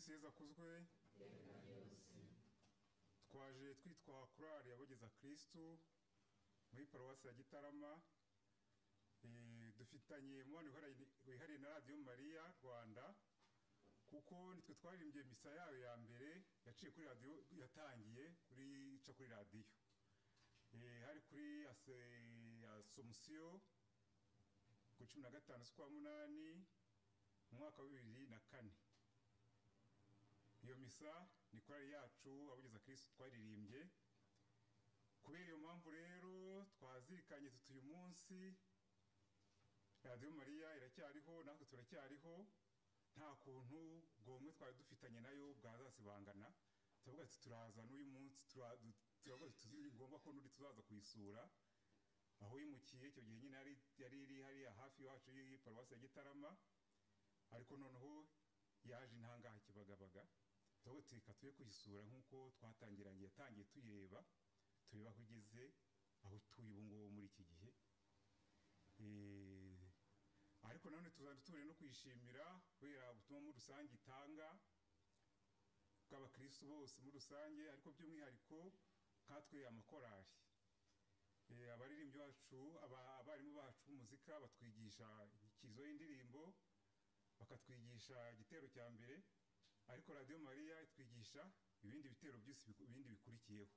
Kristo Yezu akuzwe. Twaje twitwa korali Abogeza Kristo muri paruwasi ya Gitarama. Dufitanye umubano wihariye na Radiyo Mariya Rwanda, kuko nitwe twaririmbye misa yayo ya mbere yaciye kuri radiyo, yatangiye kuri ica kuri radiyo. Hari kuri Asomusiyo ku 15 z'ukwa munani mu mwaka wa 2004. Iyo misa ni korali yacu Abogeza Kristo twaririmbye. Kubera iyo mpamvu rero twazirikanye tuti uyu munsi Radiyo Mariya iracyariho, natwe turacyariho, nta kuntu bwomwe twari dufitanye nayo bwazasibangana. Turavuga ati turaza n'uyu munsi, turavuga ati ni ngombwa ko n'undi tuzaza kuyisura aho yimukiye. Icyo gihe nyine yari iri hariya hafi iwacu y'iyi paruwasi ya Gitarama, ariko noneho yaje intangaha Kibagabaga. Turavuga ati reka tujye kuyisura nk'uko twatangiranye, yatangiye tuyireba, tureba aho igeze, aho tuye ubu ngubu muri iki gihe. Ariko nanone tuzajya tubone no kuyishimira kubera ubutumwa muri rusange itanga bw'abakristo bose muri rusange, ariko by'umwihariko nkatwe amakorali. Abaririmbyi bacu, abarimu bacu b'umuzika batwigisha ikizo y'indirimbo, bakatwigisha igitero cya mbere, ariko Radiyo Mariya itwigisha ibindi bitero byose ibindi bikurikiyeho.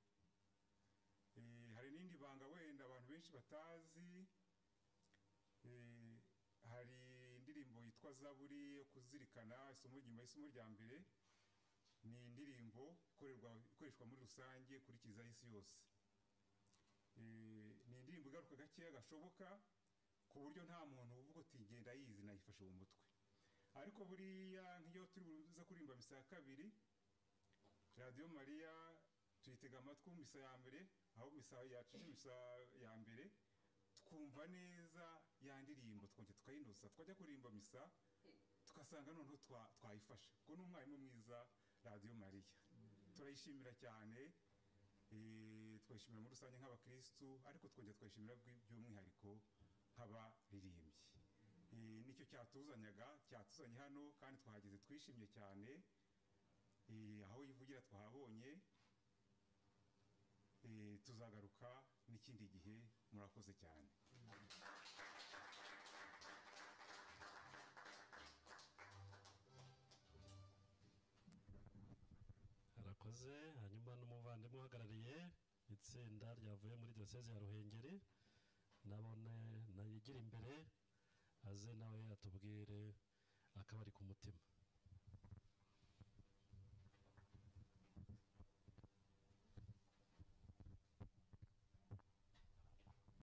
Hari n'indi banga wenda abantu benshi batazi. Hari indirimbo yitwa Zaburi yo kuzirikana isomo nyuma y'isomo rya mbere. Ni indirimbo ikoreshwa muri rusange kuri kiliziya y'isi yose. Ni indirimbo igaruka gakeya gashoboka, ku buryo nta muntu uvuga uti genda yizi nayifashe mu mutwe. Ariko buriya nk'iyo turi buze kuririmba misa ya kabiri, Radiyo Mariya tuyitega amatwi misa ya mbere, aho misa yacu misa ya mbere twumva neza ya ndirimbo, twongera tukayinoza, twajya kuririmba misa tugasanga noneho twayifashe. Kuko ni umwarimu mwiza Radiyo Mariya, turayishimira cyane. Twayishimira muri rusange nk'abakristu, ariko twongera twayishimira by'umwihariko nk'abaririmbyi. Nicyo cyatuzanye hano, kandi twahageze twishimye cyane. Aho yivugira twahabonye. Tuzagaruka n'ikindi gihe. Murakoze cyane. Arakoze. Hanyuma n'umuvandimwe uhagarariye itsinda ryavuye muri diyoseze ya Ruhengeri, nabone nayigira imbere aze nawe atubwire.